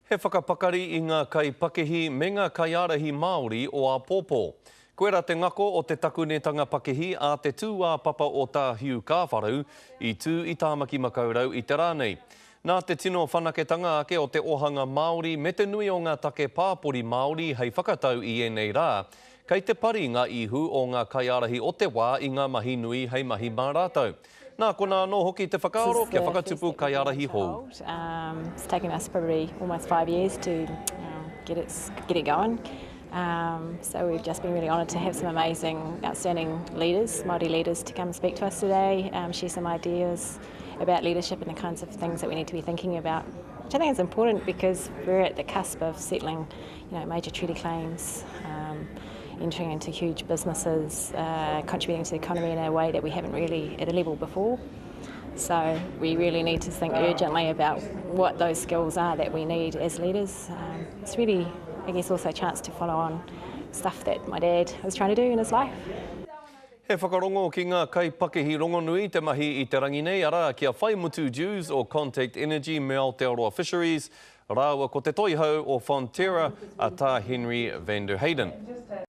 He whakapakari i ngā kaipakihi me ngā kaiārahi Māori o āpōpō. Koirā te ngako o te takunetanga pakihi a te tūāpapa o Tā Hugh Kāwharau i tū i Tāmaki Makaurau i te rā nei. Nā te tino whanaketanga ake o te ohanga Māori me te nui o ngā take pāpori Māori hei whakatau i ēnei rā, kei te pari ngā ihu o ngā kaiārahi o te wā i ngā mahi nui hei mahi mā rātou. Nā konā anō hoki te whakaaro kia whakatupu kaiārahi hou. It's taken us probably almost five years to get it, get it going. Um, so we've just been really honoured to have some amazing, outstanding leaders, Māori leaders, to come and speak to us today, um, share some ideas about leadership and the kinds of things that we need to be thinking about, which I think is important because we're at the cusp of settling, you know, major treaty claims, um, entering into huge businesses, uh, contributing to the economy in a way that we haven't really at a level before. So we really need to think urgently about what those skills are that we need as leaders. Um, it's really, I guess, also a chance to follow on stuff that my dad was trying to do in his life. He whakarongo ki ngā kaipakihi rongonui te mahi i te rangi nei, arā, ki a Whaimutu Dewes o Contact Energy me Aotearoa Fisheries, rāua ko te toihau o Fonterra, a Tā Henry van der Heyden.